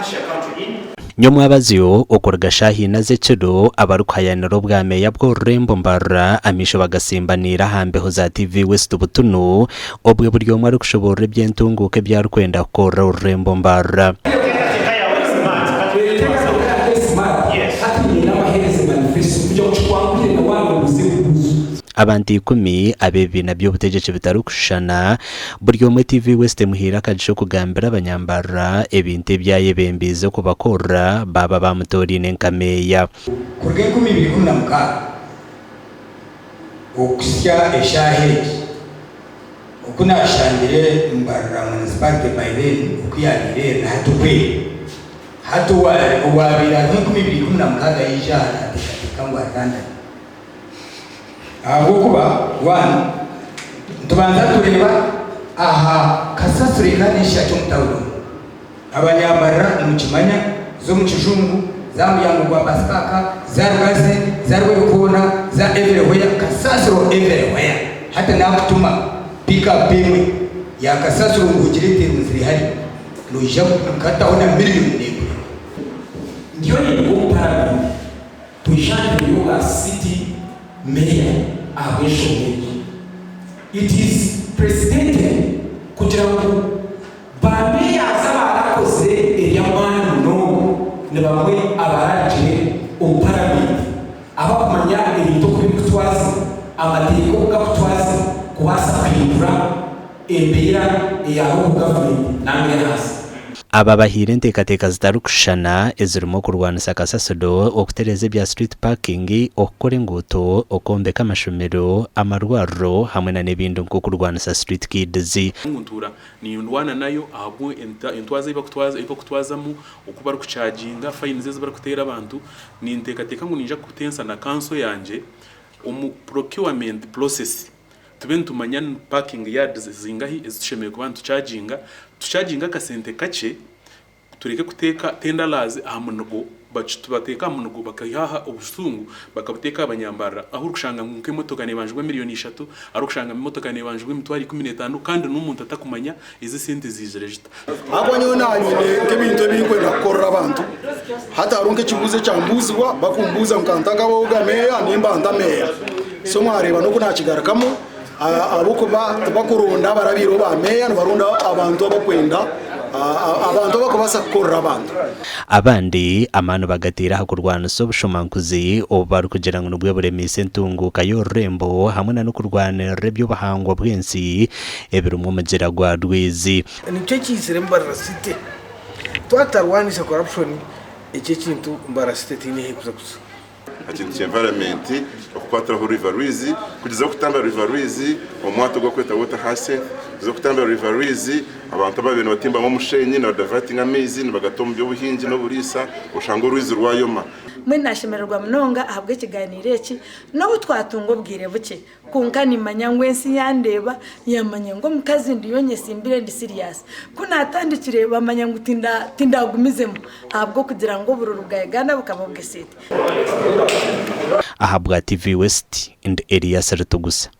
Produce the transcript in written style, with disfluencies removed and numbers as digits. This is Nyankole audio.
usher country in. Nyomwabazyo, okuruga shaaha ina z'ekiro, abarikuhayanira obwa meeya bw'orurembo Mbarara amaisho bagasimbaniire aha mbeho za TV West butunu, obwe buri omwe arikushoboorora eby'entunguuka ebi arikwenda kukorera orurembo Mbarara. Abantu ikumi ab'ebibiina by'obutegyeki bitarikushushana, buri omwe TV West emuhaire akagisha okugambira abanyambarara ebintu ebi ayebembiize okubakorera baaba baamutooriine nka meeya. Kuruga 2016 okuhitsya eshaaha egi, oku naashangire Mbarara Municipality by then oku yaabaire eri na hati oku eri. Hati owaabaire ariho 2016 yaija aha naateekateeka ngu ari London. Ahabw'okuba one nitubanza tureeba aha kasasiro eka n'eshaki omu tawuni omu. Abanyambarara nimukimanya z'omu kijungu, za muryango gwa bus park, za Rugazi, za Rwebikoona, za everywhere, kasasiro everywhere. Hati nakutuma pick up emwe ya kasasiro ngu ogire eterunzire hari, noija kataho na miriyoni nekurema. Ndiyo ninduga omu paramenti. Twija ntebe y'obwa city mayor ahabw'enshonga egi. It is precedented kugira ngu ba mayors abarakozire eby'amaani munonga ni bamwe abararugire omu paramenti abakumanya ebintu oku birikutwazibwa, amateeka oku gakutwazibwa kubaasa kuhindura embeera eya local government nangwa ey'ahansi. Aba bahaire enteekateeka zitarikushushana ezirimu okurwanisa kasasiro, okutereeza ebya street parking, okukora enguuto, okwombeka amashomero, amarwariro hamwe na n'ebindi nk'okurwanisa street kids. Ngu ntuura nindwana nayo ahabw'entwaza ei barikutwazamu, oku barikucaginga, fines ezi barikuteera abantu. Ninteekateeka ngu niinyija kutensa na kanso yangye omu procurement process tube nitumanya ni parking yards zingahi ezi tushemereire kuba nitucaginga, tucaginge akasente kakye tureke kuteeka tendalazi aha munigo, tubateeke aha munigo bakaiha aha obusungu bakabuteeka aha banyambarara ahu orikushanga ngu nk'emotoka neebanjibwa miriyoni ishatu, ahu orikushanga emotoka neebanjibwa emitwaro 15 kandi n'omuntu atakumanya ezi esente ziizire zita. Ahabw'okuba nyowe naanyine nk'ebintu ebi nkwenda kukorera abantu, hati hariho nk'ekibuuzo ekyambuuzibwa, bakumbuuza ngu ka ntakabaho ga meeya nimba nta meeya. So mwareeba n'oku naakigarukamu ahabw'okuba tibakuronda abarabaireho ba meeya, nibaronda abantu abakwenda abantu abakubaasa kukorera abantu. Abandi amaani bagataire aha kurwanisa obushomankuzi obu barikugira ngu nibwo buremiise entunguuka y'orurembo hamwe na n'okurwanirira eby'obuhangwa bw'ensi ebirimu omugyera gwa Rwizi. Nikyo ekiizire Mbarara City. Twatarwanisa corruption ekyo ekintu Mbarara City teine ahu erikuza kuza. Aha kintu ky'environment, okukwatiraho River Rwizi, kugyezaho kutambura River Rwizi, omwato ogu barikweta Water Hyacinth, kugyezaho kutambura River Rwizi, abantu ababaire nibatimbamu omushenyi nibadivatinga amaizi nibagata omu by'obuhingi n'oburiisa, oshanga orwizi rwayoma. Mbwenu naashemererwa munonga ahabw'ekigaaniiro eki, n'obu twatunga obwire bukye. Kwonka nimmanya ngu ensi yandeeba, yaamanya ngu omukazi ndiyo nyesimbire ndi serious. Ku naatandikire bamanya ngu tindagumizemu ahabw'okugira ngu obururu bwa Uganda bukaba obw'esente. Ahabwa TV West, ndi Elias Ritugusa.